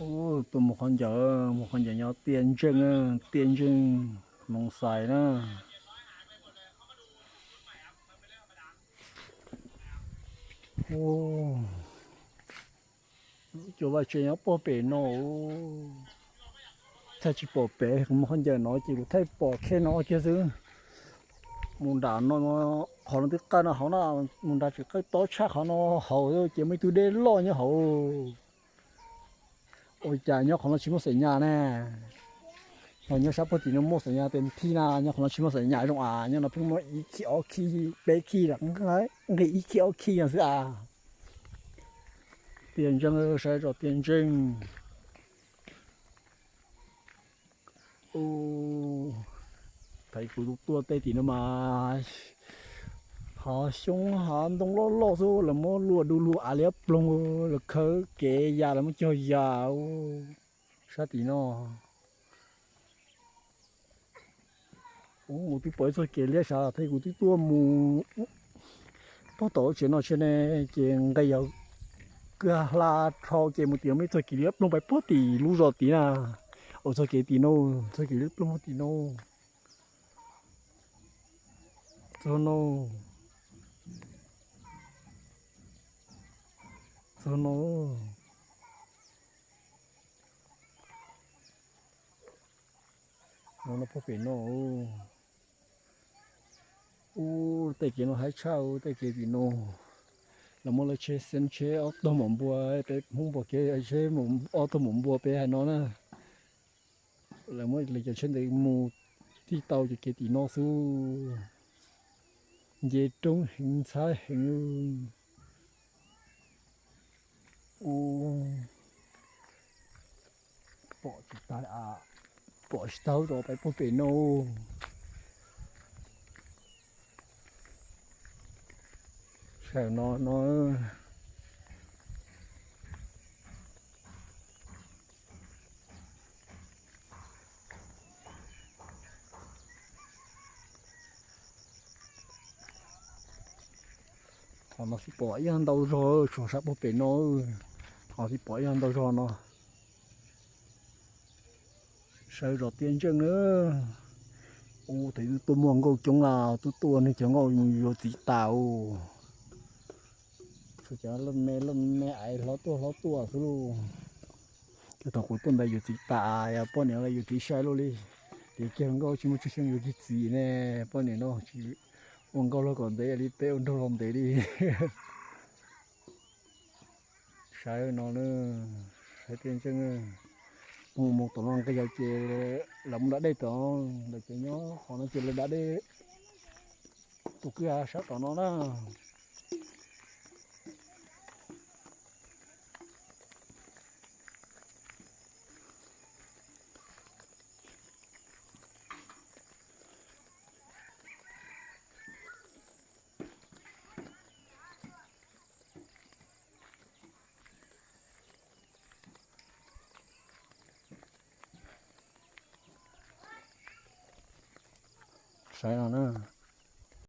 ໂອ້ ຕົວໝູ່ຄອນໃຫຍ່ ໝູ່ຄອນໃຫຍ່ຍາວ ຕຽນເຈິງ ເອີ ຕຽນເຈິງ ໜອງຊາຍນະ. ໂອ້ ຈະວ່າເຊຍອະ ປໍເປເນາະ. ໂອ້ ຖ້າຊິປໍເປ ໝູ່ຄອນໃຫຍ່ເນາະ ຈິໄທປໍແຄ່ເນາະ ເຈຊື່ ໝູ່ດາເນາະ ເຂົານະ ຕຶກການເຮົານະ ໝູ່ດາຊິໄຄຕໍ່ຊາກເຮົາເນາະ ເຮົາເຈ ໄມ່ຕູ້ເດລໍຍເຮົາ. ໂອ້ຍ ຈາຍອດຂອງລາວຊິໝົດສັນຍາແນ່ ເຮົາຍອດຊາບເພິ່ນຕິໂນໝົດສັນຍາເຕັມທີ່ນະ ຍອດຂອງລາວຊິໝົດສັນຍາລົງອາ ຍອດລາວເພິ່ງມາອີກຄີອອກຄີເປຄີລະ ງີອີກຄີອອກຄີຫຍັງຊື່ອາ ຕຽນເຈິງ ເອີ ໃຊ້ຈອດຕຽນເຈິງ. ໂອ້ ໄທກູຕຸກຕົວເຕະຕີນມາ ຫາຊົງຫາດົງລໍລໍໂຊ ລະມໍລົວດູລູອາເລຍປລົງ ລະເຄີເກຍາ ລະມໍຈໍຍາ ໂອ້ ຊາຕີນໍ ໂອ້ ມູຕິປອຍໂຊເກເລຍຊາ ໄທກູຕິຕົວໝູ ພໍໂຕເຊນອເຊແນ ເກງໄກຍາວ ເກືອລາທອເກ ໝູຕິມາມີໂຊເກເລຍປລົງໄປ ພໍຕີລູຈອດຕີນາ ໂອ້ ໂຊເກຕີໂນ ໂຊເກເລຍປລົງມາຕີໂນ. ໂຊໂນ ໂຊໂນ ໂນນະ ພໍ່ເປໂນ ໂອ້ ເຕເກໂນໄຮຊາ ເຕເກຕີໂນ ລະມໍລະເຊເຊັນເຊ ອອກໂຕໝໍບົວ ເຕມຸງບໍເກ ເຊໝໍ ອອກໂຕໝໍບົວ ເປໄຮນອນນະ. ລະເມື່ອລະຈະເຊັ່ນໃດໝູທີ່ເຕົາຈະເກຕີນອກຊູ ເຢຕົງເຫັນຊາເຫັນ ໂອ້ ປອດຊິຕາຍອາ ປອດຊິເຕົາຕໍ່ໄປບໍ່ເປັນໂອ ແຊວເນາະ ເນາະ. ເຮົາຊິປໍອີ່ຫຍັງເຕົາຊໍ ຊໍສັບບໍ່ເປັນເນາະ ເຮົາຊິປໍອີ່ຫຍັງເຕົາຊໍເນາະ. ໃສ່ດອກຕຽນເຈີງເດີ. ໂອ້ ແຕ່ໂຕມ່ວງກໍຈົງລາວ ໂຕ ໂຕນີ້ຈະງອກຢູ່ ຢູ່ຕີຕາໂອ. ສະຈາລົດແມ່ ລົດແມ່ໄອ ເຮົາຕົວ ເຮົາຕົວສຸລູ. ຈະຕ້ອງຄຸຍຕົ້ນໄດ້ຢູ່ທີ່ຕາ ອາຍ ປ້ອນແນວລະຢູ່ທີ່ຊາຍໂລລີ. ເດເກງກໍຊິມາຊິເຊງຢູ່ທີ່ສີແນ່ ປ້ອນແນວເນາະ. ຊິອົງກໍລະກໍເດລີເປອົນໂດລອມເດລີ. ໃຊ້ນອນເນີ ໃຊ້ຕຽນເຈີງເນີ. ໝູ່ ໝູ່ຕອນນອນກໍຢາກເຈລຳດາເດຕອນ ດາເຈຍໍຂອງນະເຈລະດາເດ. ຕຸກຄືຫາຊາຕອນນອນນະ. ໃສ່ເອົາເນີ.